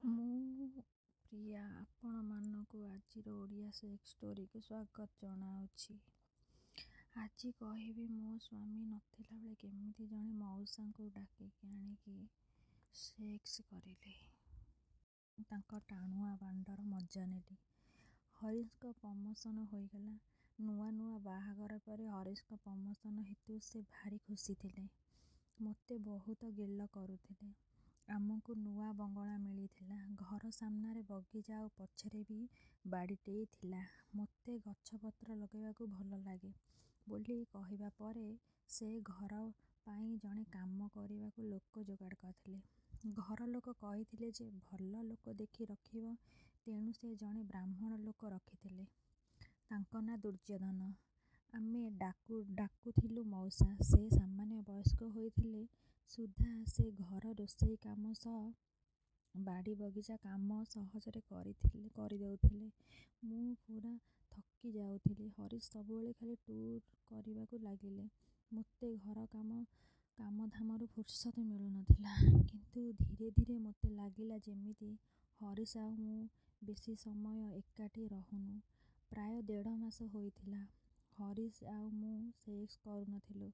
ମୁଁ ପ୍ରିୟା ଆପଣମାନଙ୍କୁ ଆଜିର ଓଡ଼ିଆ ସେକ୍ସ ଷ୍ଟୋରିକୁ ସ୍ୱାଗତ ଜଣାଉଛି। ଆଜି କହିବି ମୋ ସ୍ୱାମୀ ନଥିଲାବେଳେ କେମିତି ଜଣେ ମଉସାଙ୍କୁ ଡାକିକି ଆଣିକି ସେକ୍ସ କରିଲି। ତାଙ୍କ ଟାଣୁଆ ବାଣ୍ଡର ମଜା ନେଲି। ହରିଶଙ୍କ ପ୍ରମୋସନ୍ ହୋଇଗଲା। ନୂଆ ନୂଆ ବାହାଘର ପରେ ହରିଶଙ୍କ ପ୍ରମୋସନ୍ ହେତୁ ସେ ଭାରି ଖୁସି ଥିଲେ। ମୋତେ ବହୁତ ଗେଲ କରୁଥିଲେ। ଆମକୁ ନୂଆ ବଙ୍ଗଳା ମିଳିଥିଲା। ଘର ସାମ୍ନାରେ ବଗିଚା ଆଉ ପଛରେ ବି ବାଡ଼ିଟିଏ ଥିଲା। ମୋତେ ଗଛପତ୍ର ଲଗାଇବାକୁ ଭଲ ଲାଗେ ବୋଲି କହିବା ପରେ ସେ ଘର ପାଇଁ ଜଣେ କାମ କରିବାକୁ ଲୋକ ଯୋଗାଡ଼ କରିଥିଲେ। ଘର ଲୋକ କହିଥିଲେ ଯେ ଭଲ ଲୋକ ଦେଖି ରଖିବ, ତେଣୁ ସେ ଜଣେ ବ୍ରାହ୍ମଣ ଲୋକ ରଖିଥିଲେ। ତାଙ୍କ ନାଁ ଦୁର୍ଯ୍ୟୋଧନ। ଆମେ ଡାକୁଥିଲୁ ମଉସା। ସେ ସାମାନ୍ୟ ବୟସ୍କ ହୋଇଥିଲେ ସୁଦ୍ଧା ସେ ଘର ରୋଷେଇ କାମ ସହ ବାଡ଼ି ବଗିଚା କାମ ସହଜରେ କରିଦେଉଥିଲେ। ମୁଁ ପୂରା ଥକି ଯାଉଥିଲି। ହରିଶ ସବୁବେଳେ ଖାଲି ଟୁର୍ କରିବାକୁ ଲାଗିଲେ। ମୋତେ ଘର କାମଧାମରୁ ଫୁରସତ ମିଳୁନଥିଲା। କିନ୍ତୁ ଧୀରେ ଧୀରେ ମୋତେ ଲାଗିଲା ଯେମିତି ହରିଶ ଆଉ ମୁଁ ବେଶୀ ସମୟ ଏକାଠି ରହୁନୁ। ପ୍ରାୟ ଦେଢ଼ ମାସ ହୋଇଥିଲା ହରିଶ ଆଉ ମୁଁ ସେକ୍ସ କରୁନଥିଲୁ।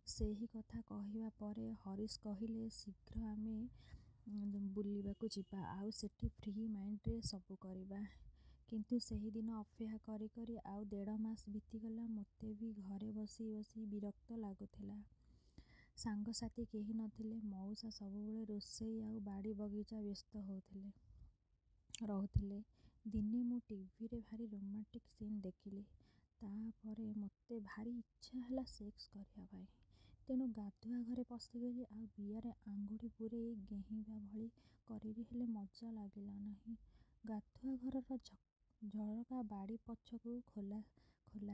ସେହି କଥା କହିବା ପରେ ହରିଶ କହିଲେ, ଶୀଘ୍ର ଆମେ ବୁଲିବାକୁ ଯିବା ଆଉ ସେଠି ଫ୍ରି ମାଇଣ୍ଡରେ ସବୁ କରିବା। କିନ୍ତୁ ସେହିଦିନ ଅପେକ୍ଷା କରି କରି ଆଉ ଦେଢ଼ ମାସ ବିତିଗଲା। ମୋତେ ବି ଘରେ ବସି ବସି ବିରକ୍ତ ଲାଗୁଥିଲା। ସାଙ୍ଗସାଥୀ କେହି ନଥିଲେ। ମଉସା ସବୁବେଳେ ରୋଷେଇ ଆଉ ବାଡ଼ି ବଗିଚାରେ ବ୍ୟସ୍ତ ରହୁଥିଲେ। ଦିନେ ମୁଁ ଟିଭିରେ ଭାରି ରୋମାଣ୍ଟିକ୍ ସିନ୍ ଦେଖିଲି। ତା'ପରେ ମୋତେ ଭାରି ଇଚ୍ଛା ହେଲା ସେକ୍ସ କରିବା ପାଇଁ। ତେଣୁ ଗାଧୁଆ ଘରେ ପଶିଗଲି ଆଉ ବିଆରେ ଆଙ୍ଗୁଠି ପୂରାଇ ଗେହିଁବା ଭଳି କରିଲି, ହେଲେ ମଜା ଲାଗିଲା ନାହିଁ। ଗାଧୁଆ ଘରର ଝରକା ବାଡ଼ି ପଛକୁ ଖୋଲା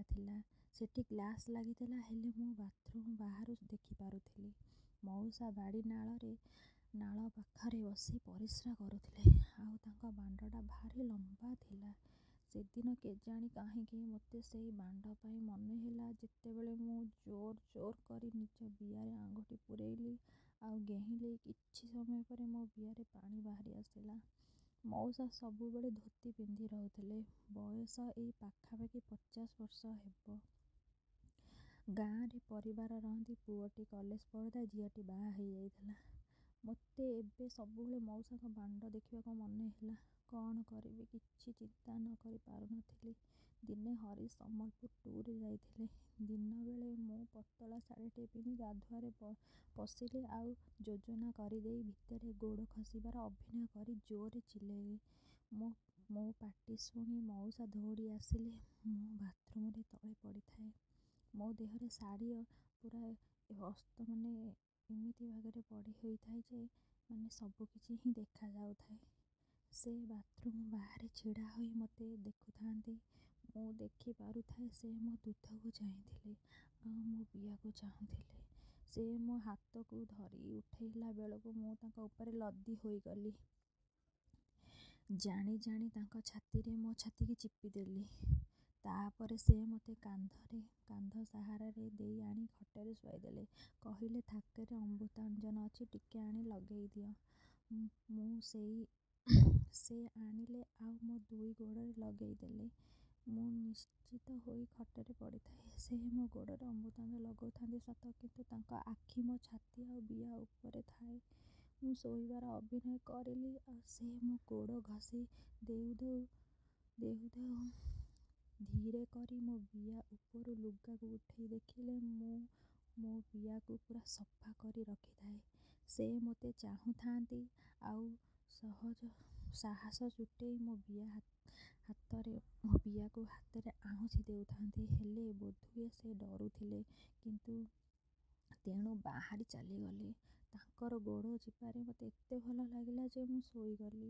ଥିଲା। ସେଠି ଗ୍ଲାସ୍ ଲାଗିଥିଲା, ହେଲେ ମୁଁ ବାଥ୍ରୁମ୍ ବାହାରୁ ଦେଖିପାରୁଥିଲି। ମଉସା ବାଡ଼ି ନାଳ ପାଖରେ ବସି ପରିସ୍ରା କରୁଥିଲେ ଆଉ ତାଙ୍କ ବାଣ୍ଡଟା ଭାରି ଲମ୍ବା ଥିଲା। ସେଦିନ କେଜାଣି କାହିଁକି ମୋତେ ସେଇ ବାଣ୍ଡ ପାଇଁ ମନେହେଲା। ଯେତେବେଳେ ମୁଁ ଜୋର୍ ଜୋର୍ କରି ନିଜ ବିଆରେ ଆଙ୍ଗୁଠି ପୂରାଇଲି ଆଉ ଗେହିଁଲି, କିଛି ସମୟ ପରେ ମୋ ବିଆରେ ପାଣି ବାହାରି ଆସିଲା। ମଉସା ସବୁବେଳେ ଧୋତି ପିନ୍ଧି ରହୁଥିଲେ। ବୟସ ଏଇ ପାଖାପାଖି 50 ବର୍ଷ ହେବ। ଗାଁରେ ପରିବାର ରହନ୍ତି। ପୁଅଟି କଲେଜ ପଢ଼ୁଥାଏ, ଝିଅଟି ବାହା ହୋଇଯାଇଥିଲା। ମୋତେ ଏବେ ସବୁବେଳେ ମଉସାଙ୍କ ବାଣ୍ଡ ଦେଖିବାକୁ ମନେହେଲା। କ'ଣ କରିବି କିଛି ଚିନ୍ତା ନ କରି ପାରୁନଥିଲି। ଦିନେ ହରିଶ ସମ୍ବଲପୁର ଟୁର୍‌ରେ ଯାଇଥିଲେ। ଦିନବେଳେ ମୁଁ ପତଳା ଶାଢ଼ିଟିଏ ପିନ୍ଧି ଗାଧୁଆଘରେ ପଶିଲି ଆଉ ଯୋଜନା କରିଦେଇ ଭିତରେ ଗୋଡ଼ ଖସିବାର ଅଭିନୟ କରି ଜୋର୍‌ରେ ଚିଲେଇଲି। ମୋ ପାଟି ଶୁଣି ମଉସା ଦୌଡ଼ି ଆସିଲେ। ମୁଁ ବାଥ୍ରୁମ୍‌ରେ ତଳେ ପଡ଼ିଥାଏ। ମୋ ଦେହର ଶାଢ଼ି ପୂରା ମାନେ ଏମିତି ଭାଗରେ ପଡ଼ି ହୋଇଥାଏ ଯେ ମାନେ ସବୁକିଛି ହିଁ ଦେଖାଯାଉଥାଏ। ସେ ବାଥ୍ରୁମ୍ ବାହାରେ ଛିଡ଼ା ହୋଇ ମୋତେ ଦେଖୁଥାନ୍ତି। ମୁଁ ଦେଖିପାରୁଥାଏ ସେ ମୋ ଦୁଧକୁ ଚାହିଁଥିଲେ ଆଉ ମୋ ବିଆକୁ ଚାହୁଁଥିଲେ। ସେ ମୋ ହାତକୁ ଧରି ଉଠେଇଲା ବେଳକୁ ମୁଁ ତାଙ୍କ ଉପରେ ଲଦି ହୋଇଗଲି। ଜାଣି ଜାଣି ତାଙ୍କ ଛାତିରେ ମୋ ଛାତିକୁ ଚିପିଦେଲି। ତା'ପରେ ସେ ମୋତେ କାନ୍ଧ ସାହାରା ଦେଇ ଆଣି ଖଟରେ ଶୁଆଇଦେଲେ। କହିଲେ, ଥାକରେ ଅମୃତାଞ୍ଜନ ଅଛି, ଟିକେ ଆଣି ଲଗାଇଦିଅ। ସେ ଆଣିଲେ ଆଉ ମୋ ଦୁଇ ଗୋଡ଼ରେ ଲଗାଇଦେଲେ। ମୁଁ ନିଶ୍ଚେତ ହୋଇ ଖଟରେ ପଡ଼ିଥାଏ। ସେ ମୋ ଗୋଡ଼ରେ ଅମୃତାଞ୍ଜନ ଲଗାଉଥାନ୍ତି ସତ, କିନ୍ତୁ ତାଙ୍କ ଆଖି ମୋ ଛାତି ଆଉ ବିଆ ଉପରେ ଥାଏ। ମୁଁ ଶୋଇବାର ଅଭିନୟ କରିଲି ଆଉ ସେ ମୋ ଗୋଡ଼ ଘଷି ଦେଉ ଦେଉ ଧୀରେ କରି ମୋ ବିଆ ଉପରୁ ଲୁଗାକୁ ଉଠେଇ ଦେଖିଲେ ମୁଁ ମୋ ବିଆକୁ ପୂରା ସଫା କରି ରଖିଥାଏ। ସେ ମୋତେ ଚାହୁଁଥାନ୍ତି ଆଉ ସାହସ ଜୁଟେଇ ମୋ ବିଆକୁ ହାତରେ ଆଉଁସି ଦେଉଥାନ୍ତି। ହେଲେ ବୋଧହୁଏ ସେ ଡରୁଥିଲେ, ତେଣୁ ବାହାରି ଚାଲିଗଲେ। ତାଙ୍କର ଗୋଡ଼ ଚିପାରେ ମୋତେ ଏତେ ଭଲ ଲାଗିଲା ଯେ ମୁଁ ଶୋଇଗଲି।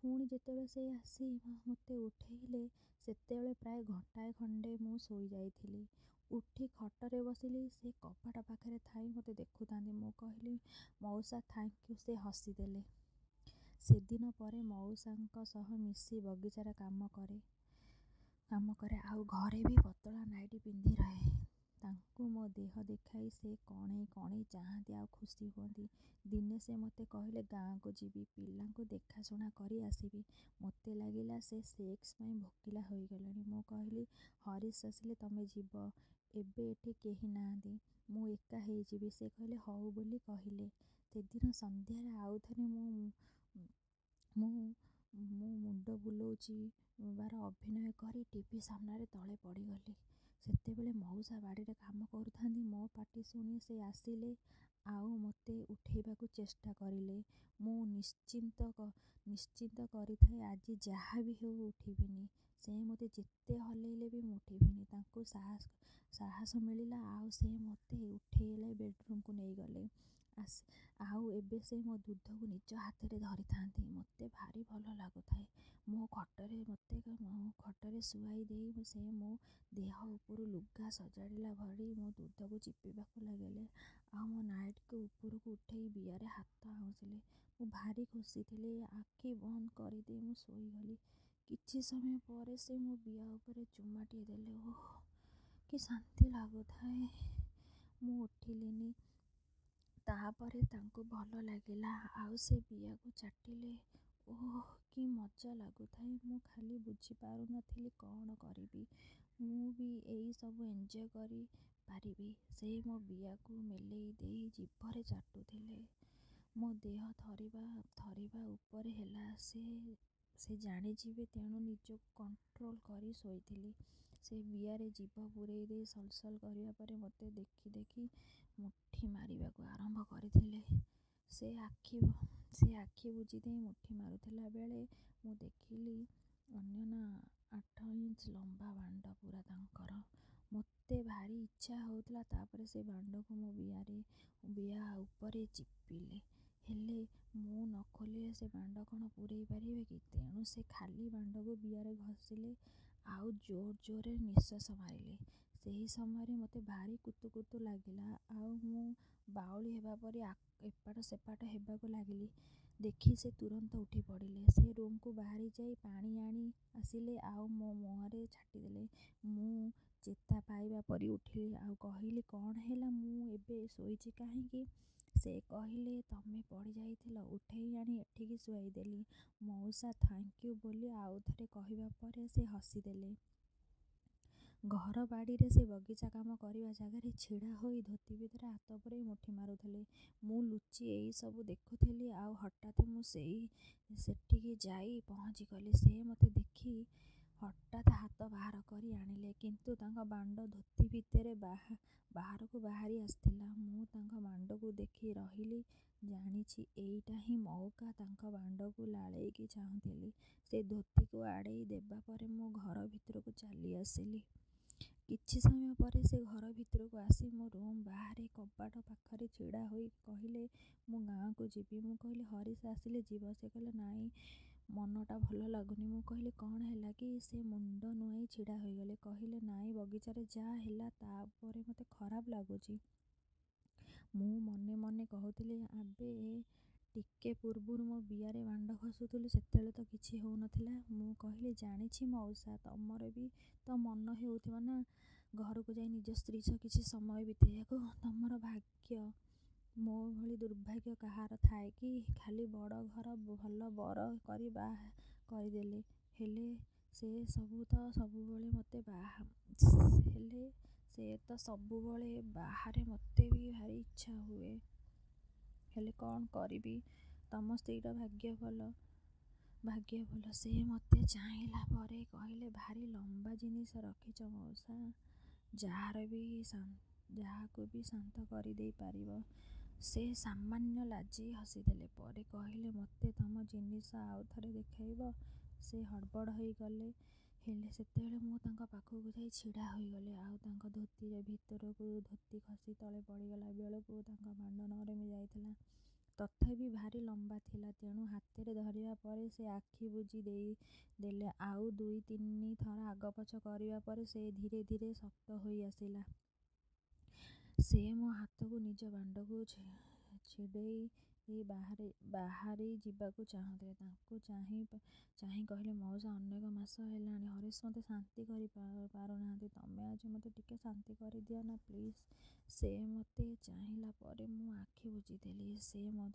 ପୁଣି ଯେତେବେଳେ ସେ ଆସି ମୋତେ ଉଠେଇଲେ, ସେତେବେଳେ ପ୍ରାୟ ଘଣ୍ଟାଏ ଖଣ୍ଡେ ମୁଁ ଶୋଇଯାଇଥିଲି। ଉଠି ଖଟରେ ବସିଲି। ସେ କବାଟ ପାଖରେ ଥାଇ ମୋତେ ଦେଖୁଥାନ୍ତି। ମୁଁ କହିଲି, ମଉସା, thank you. ସେ ହସିଦେଲେ। ସେଦିନ ପରେ ମଉସାଙ୍କ ସହ ମିଶି ବଗିଚାରେ କାମ କରେ ଆଉ ଘରେ ବି ପତଳା ନାଇଟି ପିନ୍ଧି ରହେ। ତାଙ୍କୁ ମୋ ଦେହ ଦେଖାଇ ସେ କଣେଇ କଣେଇ ଚାହାଁନ୍ତି ଆଉ ଖୁସି ହୁଅନ୍ତି। ଦିନେ ସେ ମୋତେ କହିଲେ, ଗାଁକୁ ଯିବି, ପିଲାଙ୍କୁ ଦେଖାଶୁଣା କରି ଆସିବି। ମୋତେ ଲାଗିଲା ସେ ସେକ୍ସ ପାଇଁ ଭୋକିଲା ହୋଇଗଲେଣି। ମୁଁ କହିଲି, ହରିଶ ଆସିଲେ ତମେ ଯିବ, ଏବେ ଏଠି କେହି ନାହାନ୍ତି, ମୁଁ ଏକା ହେଇଯିବି। ସେ କହିଲେ ହଉ ବୋଲି କହିଲେ। ସେଦିନ ସନ୍ଧ୍ୟାରେ ଆଉଥରେ ମୁଁ ମୁଁ ମୁଁ ମୁଣ୍ଡ ବୁଲାଉଥିବାର ଅଭିନୟ କରି ଟିଭି ସାମ୍ନାରେ ତଳେ ପଡ଼ିଗଲି। ସେତେବେଳେ ମଉସା ବାଡ଼ିରେ କାମ କରୁଥାନ୍ତି। ମୋ ପାଟି ଶୁଣି ସେ ଆସିଲେ ଆଉ ମୋତେ ଉଠେଇବାକୁ ଚେଷ୍ଟା କରିଲେ। ମୁଁ ନିଶ୍ଚିତ କରିଥାଏ ଆଜି ଯାହା ବି ହେଉ ଉଠିବିନି। ସେ ମୋତେ ଯେତେ ହଲେଇଲେ ବି ମୁଁ ଉଠିବିନି। ତାଙ୍କୁ ସାହସ ମିଳିଲା ଆଉ ସେ ମୋତେ ଉଠେଇ ବେଡ୍‌ରୁମକୁ ନେଇଗଲେ। ଆଉ ଏବେ ସେ ମୋ ଦୁଧକୁ ନିଜ ହାତରେ ଧରିଥାନ୍ତି। ମୋତେ ଭାରି ଭଲ ଲାଗୁଥାଏ। ମୋ ଖଟରେ ଶୁଆଇ ଦେଇ ସେ ମୋ ଦେହ ଉପରୁ ଲୁଗା ସଜାଡ଼ିଲା ଭଳି ମୋ ଦୁଧକୁ ଚିପିବାକୁ ଲାଗିଲେ ଆଉ ମୋ ନାଇଟିକୁ ଉପରକୁ ଉଠେଇ ବିଆରେ ହାତ ଆଉଁସିଲେ। ମୁଁ ଭାରି ଖୁସି ଥିଲି। ଆଖି ବନ୍ଦ କରିଦେଇ ମୁଁ ଶୋଇଗଲି। କିଛି ସମୟ ପରେ ସେ ମୋ ବିଆ ଉପରେ ଚୁମାଟିଏ ଦେଲେ। ଓଃ, କି ଶାନ୍ତି ଲାଗୁଥାଏ। ମୁଁ ଉଠିଲିନି। ତା'ପରେ ତାଙ୍କୁ ଭଲ ଲାଗିଲା ଆଉ ସେ ବିଆକୁ ଚାଟିଲେ। ଓଃ, କି ମଜା ଲାଗୁଥାଏ। ମୁଁ ଖାଲି ବୁଝିପାରୁନଥିଲି କ'ଣ କରିବି। ମୁଁ ବି ଏଇ ସବୁ ଏଞ୍ଜୟ କରିପାରିବି। ସେ ମୋ ବିଆକୁ ମେଲେଇ ଦେଇ ଜିଭରେ ଚାଟୁଥିଲେ। ମୋ ଦେହ ଥରିବା ଥରିବା ଉପରେ ହେଲା। ସେ ଜାଣିଯିବେ, ତେଣୁ ନିଜକୁ କଣ୍ଟ୍ରୋଲ କରି ଶୋଇଥିଲି। ସେ ବିଆରେ ଜିଭ ପୂରେଇ ଦେଇ ସଲସଲ କରିବା ପରେ ମୋତେ ଦେଖି ଦେଖି ମୁଠି ମାରିବାକୁ ଆରମ୍ଭ କରିଥିଲେ। ସେ ଆଖି ବୁଜିଦେଇ ମୁଠି ମାରୁଥିଲା ବେଳେ ମୁଁ ଦେଖିଲି ଅନ୍ୟୁନ 8 ଇଞ୍ଚ ଲମ୍ବା ବାଣ୍ଡ ପୂରା ତାଙ୍କର। ମୋତେ ଭାରି ଇଚ୍ଛା ହେଉଥିଲା। ତା'ପରେ ସେ ବାଣ୍ଡକୁ ମୋ ବିଆ ଉପରେ ଚିପିଲେ। ହେଲେ ମୁଁ ନ ଖୋଲିଲେ ସେ ବାଣ୍ଡ କ'ଣ ପୂରେଇ ପାରିବେ କି? ତେଣୁ ସେ ଖାଲି ବାଣ୍ଡକୁ ବିଆରେ ଘଷିଲେ ଆଉ ଜୋର୍ ଜୋର୍‌ରେ ନିଃଶ୍ୱାସ ମାରିଲେ। ସେହି ସମୟରେ ମୋତେ ଭାରି କୁତୁକୁତୁ ଲାଗିଲା ଆଉ ମୁଁ ବାଉଳି ହେବା ପରି ଏପାଟ ସେପାଟ ହେବାକୁ ଲାଗିଲି। ଦେଖି ସେ ତୁରନ୍ତ ଉଠିପଡ଼ିଲେ। ସେ ରୁମ୍‌ରୁ ବାହାରି ଯାଇ ପାଣି ଆଣି ଆସିଲେ ଆଉ ମୋ ମୁହଁରେ ଛାଟିଦେଲେ। ମୁଁ ଚେତା ପାଇବା ପରି ଉଠିଲି ଆଉ କହିଲି, କ'ଣ ହେଲା, ମୁଁ ଏବେ ଶୋଇଛି କାହିଁକି? ସେ କହିଲେ, ତମେ ପଡ଼ିଯାଇଥିଲ, ଉଠେଇ ଆଣି ଏଠି ଶୁଆଇଦେଲି। ମଉସା thank you ବୋଲି ଆଉଥରେ କହିବା ପରେ ସେ ହସିଦେଲେ। ଘର ବାଡ଼ିରେ ସେ ବଗିଚା କାମ କରିବା ଜାଗାରେ ଛିଡ଼ା ହୋଇ ଧୋତି ଭିତରେ ହାତ ପୂରେଇ ମୁଠି ମାରୁଥିଲେ। ମୁଁ ଲୁଚି ଏଇ ସବୁ ଦେଖୁଥିଲି ଆଉ ହଠାତ୍ ମୁଁ ସେଠିକି ଯାଇ ପହଞ୍ଚିଗଲି। ସେ ମୋତେ ଦେଖି ହଠାତ୍ ହାତ ବାହାର କରି ଆଣିଲେ, କିନ୍ତୁ ତାଙ୍କ ବାଣ୍ଡ ଧୋତି ଭିତରୁ ବାହାରକୁ ବାହାରି ଆସିଥିଲା। ମୁଁ ତାଙ୍କ ବାଣ୍ଡକୁ ଦେଖି ରହିଲି। ଜାଣିଛି ଏଇଟା ହିଁ ମଉକା। ତାଙ୍କ ବାଣ୍ଡକୁ ଲାଳେଇକି ଚାହୁଁଥିଲି। ସେ ଧୋତିକୁ ଆଡ଼େଇ ଦେବା ପରେ ମୁଁ ଘର ଭିତରକୁ ଚାଲିଆସିଲି। କିଛି ସମୟ ପରେ ସେ ଘର ଭିତରକୁ ଆସି ମୋ ରୁମ୍ ବାହାରେ କବାଟ ପାଖରେ ଛିଡ଼ା ହୋଇ କହିଲେ, ମୁଁ ଗାଁକୁ ଯିବି। ମୁଁ କହିଲି, ହରିଶ ଆସିଲେ ଯିବ। ସେ କହିଲେ, ନାଇଁ, ମନଟା ଭଲ ଲାଗୁନି। ମୁଁ କହିଲି, କ'ଣ ହେଲା କି? ସେ ମୁଣ୍ଡ ନୁଆଁଇ ଛିଡ଼ା ହୋଇଗଲେ। କହିଲେ, ନାଇଁ, ବଗିଚାରେ ଯାହା ହେଲା ତା'ପରେ ମୋତେ ଖରାପ ଲାଗୁଛି। ମୁଁ ମନେ ମନେ କହୁଥିଲି, ଆବେ ଟିକେ ପୂର୍ବରୁ ମୋ ବିଆରେ ବାଣ୍ଡ ଘଷୁଥିଲୁ, ସେତେବେଳେ ତ କିଛି ହେଉନଥିଲା। ମୁଁ କହିଲି, ଜାଣିଛି ମଉସା, ତମର ବି ତ ମନ ହେଉଥିବ ନା ଘରକୁ ଯାଇ ନିଜ ସ୍ତ୍ରୀ ସହ କିଛି ସମୟ ବିତେଇବାକୁ? ତମର ଭାଗ୍ୟ, ମୋ ଭଳି ଦୁର୍ଭାଗ୍ୟ କାହାର ଥାଏ କି? ଖାଲି ବଡ଼ ଘର ଭଲ ବର କରି ବାହା କରିଦେଲେ, ହେଲେ ସେ ତ ସବୁବେଳେ ବାହାରେ। ମୋତେ ବି ଭାରି ଇଚ୍ଛା ହୁଏ। ହେଲେ କ'ଣ କରିବି? ତମ ସ୍ତ୍ରୀର ଭାଗ୍ୟ ଭଲ, ଭାଗ୍ୟ ଭଲ। ସେ ମୋତେ ଚାହିଁଲା ପରେ କହିଲେ, ଭାରି ଲମ୍ବା ଜିନିଷ ରଖିଛ ମଉସା, ଯାହାକୁ ବି ଶାନ୍ତ କରିଦେଇ ପାରିବ। ସେ ସାମାନ୍ୟ ଲାଜେଇ ହସିଦେଲେ। ପରେ କହିଲେ, ମୋତେ ତମ ଜିନିଷ ଆଉଥରେ ଦେଖାଇବ? ସେ ହଡ଼ବଡ଼ ହୋଇଗଲେ। ହେଲେ ସେତେବେଳେ ମୁଁ ତାଙ୍କ ପାଖକୁ ଯାଇ ଛିଡ଼ା ହୋଇଗଲି ଆଉ ତାଙ୍କ ଧୋତି ଭିତରୁ ଧୋତି ଖସି ତଳେ ପଡ଼ିଗଲା ବେଳକୁ ତାଙ୍କ ବାଣ୍ଡ ନରମି ଯାଇଥିଲା। ତଥାପି ଭାରି ଲମ୍ବା ଥିଲା। ତେଣୁ ହାତରେ ଧରିବା ପରେ ସେ ଆଖି ବୁଜି ଦେଲେ ଆଉ 2-3 ଥର ଆଗପଛ କରିବା ପରେ ସେ ଧୀରେ ଧୀରେ ଶକ୍ତ ହୋଇଆସିଲା। ସେ ମୋ ହାତକୁ ନିଜ ବାଣ୍ଡକୁ ଛିଡ଼େଇ ଦେଇ ବାହାରି ଯିବାକୁ ଚାହୁଁଥିଲି। ତାଙ୍କୁ ଚାହିଁ ଚାହିଁ କହିଲି, ମଉସା, ଅନେକ ମାସ ହେଲାଣି ହରିଶ ମୋତେ ଶାନ୍ତି କରି ପାରୁନାହାନ୍ତି। ତମେ ଆଜି ମୋତେ ଟିକେ ଶାନ୍ତି କରିଦିଅ ନା, ପ୍ଲିଜ୍। ସେ ମୋତେ ଚାହିଁଲା ପରେ ମୁଁ ଆଖି ବୁଜିଦେଲି। ସେ ମୋ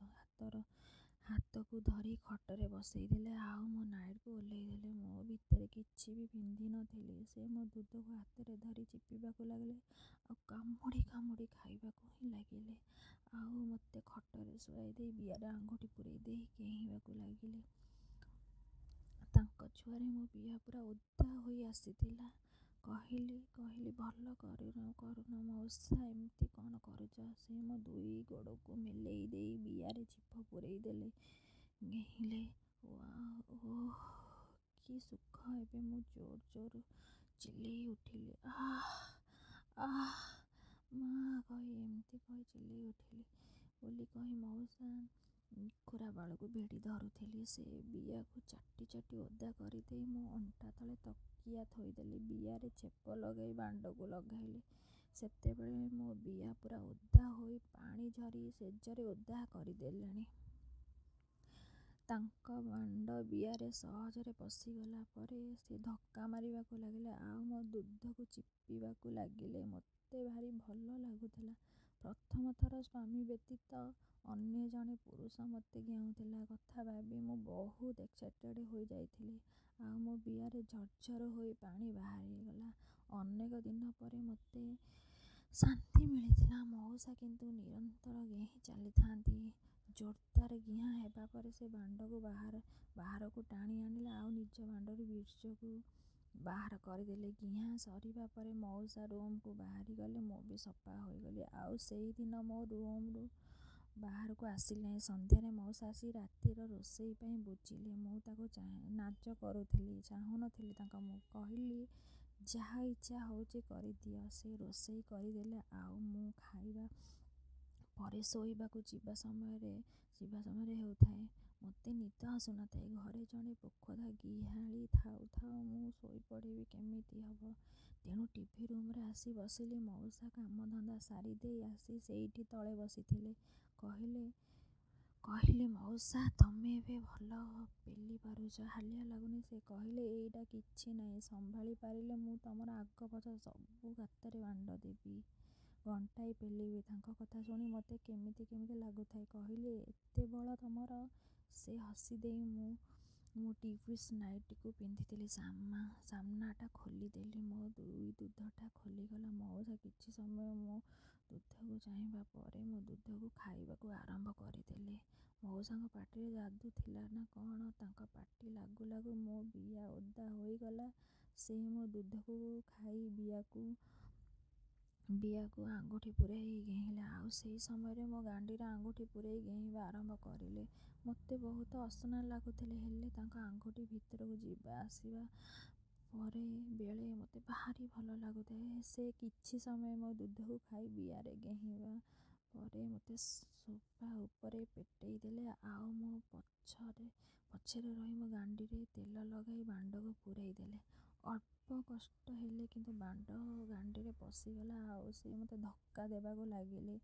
ହାତକୁ ଧରି ଖଟରେ ବସେଇଦେଲେ ଆଉ ମୋ ନାଇଟିକୁ ଓହ୍ଲେଇଦେଲେ। ମୁଁ ଭିତରେ କିଛି ବି ପିନ୍ଧି ନଥିଲି। ସେ ମୋ ଦୁଧକୁ ହାତରେ ଧରି ଚିପିବାକୁ ଲାଗିଲେ ଆଉ କାମୁଡ଼ି କାମୁଡ଼ି ଖାଇବାକୁ ହିଁ ଲାଗିଲେ। ଆଉ ମୋତେ ଖଟରେ ଶୁଆଇ ଦେଇ ବିଆରେ ଆଙ୍ଗୁଠି ପୂରେଇ ଦେଇ ଗେହିଁବାକୁ ଲାଗିଲେ। ତାଙ୍କ ଛୁଆଁରେ ମୋ ବିଆ ପୂରା ଓଦା ହୋଇ ଆସିଥିଲା। କହିଲି କହିଲି ଭଲ କରୁନ ମଉସା, ଏମିତି କ'ଣ କରୁଛ? ସେ ମୋ ଦୁଇ ଗୋଡ଼କୁ ମେଲେଇ ଦେଇ ବିଆରେ ଜିଭ ପୂରେଇ ଦେଲେ, ଗେହିଁଲେ। ଓଃ, କି ସୁଖ! ଏବେ ମୁଁ ଜୋର୍ ଜୋର୍ ଚିଲ୍ଲେଇ ଉଠିଲି। ଆଃ, ଆଃ, ମା କହି ଏମିତି କହି ଚିଲ୍ଲେଇ ଉଠିଲି ବୋଲି କହି ମଉସା ଖୁରା ବାଳକୁ ଭିଡ଼ି ଧରୁଥିଲି। ସେ ବିଆକୁ ଚାଟି ଚାଟି ଓଦା କରିଦେଇ ମୋ ଅଣ୍ଟା ତଳେ ତକିଆ ଥୋଇଦେଲେ। ବିଆରେ ଛେପ ଲଗାଇ ବାଣ୍ଡକୁ ଲଗାଇଲେ। ସେତେବେଳେ ମୋ ବିଆ ପୂରା ଓଦା ହୋଇ ପାଣି ଝରି ଶେଯରେ ଓଦା କରିଦେଲେଣି। ତାଙ୍କ ବାଣ୍ଡ ବିଆରେ ସହଜରେ ପଶିଗଲା ପରେ ସେ ଧକ୍କା ମାରିବାକୁ ଲାଗିଲେ ଆଉ ମୋ ଦୁଧକୁ ଚିପିବାକୁ ଲାଗିଲେ। ମୋତେ ଭାରି ଭଲ ଲାଗୁଥିଲା। ପ୍ରଥମ ଥର ସ୍ୱାମୀ ବ୍ୟତୀତ ଅନ୍ୟ ଜଣେ ପୁରୁଷ ମୋତେ ଗେହୁଁଥିବା କଥା ଭାବି ମୁଁ ବହୁତ ଏକ୍ସାଇଟେଡ୍ ହୋଇ ଯାଇଥିଲି ଆଉ ମୋ ବିଆରେ ଝରଝର ହୋଇ ପାଣି ବାହାରିଗଲା। ଅନେକ ଦିନ ପରେ ମୋତେ ଶାନ୍ତି ମିଳିଥିଲା। ମଉସା କିନ୍ତୁ ନିରନ୍ତର ଗେହିଁ ଚାଲିଥାନ୍ତି। ଜୋରଦାର ଗିହା ହେବା ପରେ ସେ ବାଣ୍ଡକୁ ବାହାରକୁ ଟାଣି ଆଣିଲେ ଆଉ ନିଜ ବାଣ୍ଡରୁ ବୀର୍ଯ୍ୟକୁ ବାହାର କରିଦେଲେ। ଗିହା ସରିବା ପରେ ମଉସା ରୁମ୍ରୁ ବାହାରିଗଲେ। ମୁଁ ବି ସଫା ହୋଇଗଲି। ଆଉ ସେହିଦିନ ମୁଁ ରୁମ୍ରୁ ବାହାରକୁ ଆସିଲି ନାହିଁ। ସନ୍ଧ୍ୟାରେ ମଉସା ଆସି ରାତିର ରୋଷେଇ ପାଇଁ ବୁଝିଲେ। ମୁଁ ତାଙ୍କୁ ନାଜ କରୁଥିଲି, ଚାହୁଁନଥିଲି ତାଙ୍କ ମୁହଁକୁ। କହିଲି, ଯାହା ଇଚ୍ଛା ହେଉଛି କରିଦିଅ। ସେ ରୋଷେଇ କରିଦେଲେ ଆଉ ମୁଁ ଖାଇବା ପରେ ଶୋଇବାକୁ ଯିବା ସମୟରେ ହେଉଥାଏ। ମୋତେ ନିଦ ଆସୁନଥାଏ। ଘରେ ଜଣେ ପୋଖତ ଗିହାଳି ଥାଉ ଥାଉ ମୁଁ ଶୋଇପଡ଼ିବି କେମିତି ହେବ? ତେଣୁ ଟିଭି ରୁମ୍ରେ ଆସି ବସିଲି। ମଉସା କାମଧନ୍ଦା ସାରିଦେଇ ଆସି ସେଇଠି ତଳେ ବସିଥିଲେ। କହିଲି, ମଉସା, ତମେ ଏବେ ଭଲ ପେଲି ପାରୁଛ, ହାଲିଆ ଲାଗୁନି? ସେ କହିଲେ, ଏଇଟା କିଛି ନାହିଁ, ସମ୍ଭାଳି ପାରିଲେ ମୁଁ ତମର ଆଗ ପଛ ସବୁ ଗାତରେ ବାଣ୍ଡ ଦେବି, ଘଣ୍ଟାଏ ପେଲିବି। ତାଙ୍କ କଥା ଶୁଣି ମୋତେ କେମିତି କେମିତି ଲାଗୁଥାଏ। କହିଲି, ଏତେ ବଳ ତମର? ସେ ହସିଦେଲେ। ମୁଁ ଟୁ ପିସ୍ ନାଇଟିକୁ ପିନ୍ଧିଥିଲି। ସାମ୍ନାଟା ଖୋଲିଦେଲି। ମୋ ଦୁଇ ଦୁଧଟା ଖୋଲିଗଲା। ମଉସା କିଛି ସମୟ ମୋ ଦୁଧକୁ ଚାହିଁବା ପରେ ମୋ ଦୁଧକୁ ଖାଇବାକୁ ଆରମ୍ଭ କରିଦେଲେ। ମଉସାଙ୍କ ପାଟିରେ ଯାଦୁ ଥିଲା ନା କ'ଣ, ତାଙ୍କ ପାଟି ଲାଗୁ ଲାଗୁ ମୋ ବିଆ ଓଦା ହୋଇଗଲା। ସେ ମୋ ଦୁଧକୁ ଖାଇ ବିଆକୁ ଆଙ୍ଗୁଠି ପୂରେଇ ଗେହିଁଲେ ଆଉ ସେହି ସମୟରେ ମୋ ଗାଣ୍ଡିରେ ଆଙ୍ଗୁଠି ପୂରେଇ ଗେହିଁବା ଆରମ୍ଭ କରିଲେ। ମୋତେ ବହୁତ ଅସନା ଲାଗୁଥିଲା, ହେଲେ ତାଙ୍କ ଆଙ୍ଗୁଠି ଭିତରକୁ ଯିବା ଆସିବା ବେଳେ ମୋତେ ଭାରି ଭଲ ଲାଗୁଥାଏ। ସେ କିଛି ସମୟ ମୋ ଦୁଧକୁ ଖାଇ ବିଆରେ ଗେହିଁବା ପରେ ମୋତେ ସୋଫା ଉପରେ ପେଟେଇ ଦେଲେ ଆଉ ମୋ ପଛରେ ରହି ମୋ ଗାଣ୍ଡିରେ ତେଲ ଲଗାଇ ବାଣ୍ଡକୁ ପୂରେଇ ଦେଲେ। ଅଳ୍ପ କଷ୍ଟ ହେଲା, କିନ୍ତୁ ବାଣ୍ଡ ଗାଣ୍ଡିରେ ପଶିଗଲା ଆଉ ସେ ମୋତେ ଧକ୍କା ଦେବାକୁ ଲାଗିଲେ।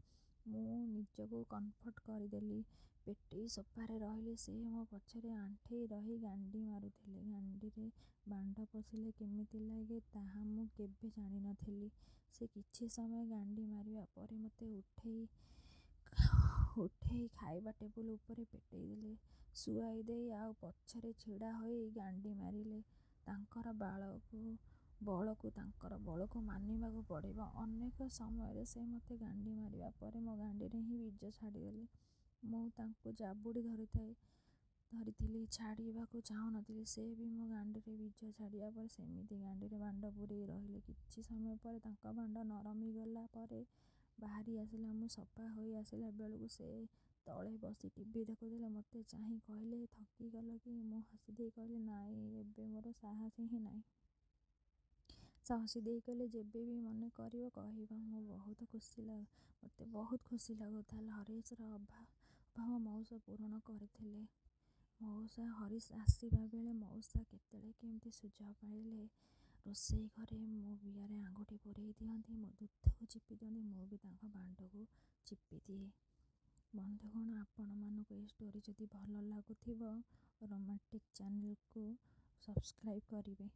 ମୁଁ ନିଜକୁ କମ୍ଫର୍ଟ କରିଦେଲି। ପେଟେଇ ସୋଫାରେ ରହିଲି। ସେ ମୋ ପଛରେ ଆଣ୍ଠେଇ ରହି ଗାଣ୍ଡି ମାରୁଥିଲେ। ଗାଣ୍ଡିରେ ବାଣ୍ଡ ପଶିଲେ କେମିତି ଲାଗେ ତାହା ମୁଁ କେବେ ଜାଣିନଥିଲି। ସେ କିଛି ସମୟ ଗାଣ୍ଡି ମାରିବା ପରେ ମୋତେ ଉଠେଇ ଖାଇବା ଟେବୁଲ ଉପରେ ପେଟେଇ ଦେଲେ। ଶୁଆଇ ଦେଇ ଆଉ ପଛରେ ଛିଡ଼ା ହୋଇ ଗାଣ୍ଡି ମାରିଲେ। ତାଙ୍କର ବଳକୁ ମାନିବାକୁ ପଡ଼ିବ। ଅନେକ ସମୟରେ ସେ ମୋତେ ଗାଣ୍ଡି ମାରିବା ପରେ ମୋ ଗାଣ୍ଡିରେ ହିଁ ବୀର୍ଯ୍ୟ ଛାଡ଼ିଦେଲେ। ମୁଁ ତାଙ୍କୁ ଜାବୁଡ଼ି ଧରିଥିଲି, ଛାଡ଼ିବାକୁ ଚାହୁଁନଥିଲି। ସେ ବି ମୋ ଗାଣ୍ଡିରେ ବୀର୍ଯ୍ୟ ଛାଡ଼ିବା ପରେ ସେମିତି ଗାଣ୍ଡିରେ ବାଣ୍ଡ ପୂରେଇ ରହିଲେ। କିଛି ସମୟ ପରେ ତାଙ୍କ ବାଣ୍ଡ ନରମିଗଲା ପରେ ବାହାରି ଆସିଲା। ମୁଁ ସଫା ହୋଇ ଆସିଲା ବେଳକୁ ସେ ତଳେ ବସି ଟିଭି ଦେଖୁଥିଲେ। ମୋତେ ଚାହିଁ କହିଲେ, ଥକିଗଲ କି? ମୁଁ ହସିଦେଇ କହିଲି, ନାଇଁ, ଏବେ ମୋର ସାହସ ହିଁ ନାହିଁ। ସେ ହସିଦେଇ କହିଲେ, ଯେବେ ବି ମନ କରିବ କହିବ। ମୋତେ ବହୁତ ଖୁସି ଲାଗୁଥିଲା। ହରିଶର ଅଭାବ ମଉସା ପୂରଣ କରୁଥିଲେ। ହରିଶ ଆସିବା ବେଳେ ମଉସା କେତେବେଳେ କେମିତି ସୁଯୋଗ ପାଇଲେ ରୋଷେଇ ଘରେ ମୋ ବିଆରେ ଆଙ୍ଗୁଠି ପୂରେଇ ଦିଅନ୍ତି, ମୋ ଦୁଧକୁ ଚିପି ଦିଅନ୍ତି। ମୁଁ ବି ତାଙ୍କ ବାଣ୍ଡକୁ ଚିପିଦିଏ। ବନ୍ଧୁଗଣ, ଆପଣମାନଙ୍କୁ ଏହି ଷ୍ଟୋରି ଯଦି ଭଲ ଲାଗୁଥିବ, ରୋମାଣ୍ଟିକ୍ ଚ୍ୟାନେଲକୁ ସବସ୍କ୍ରାଇବ୍ କରିବେ।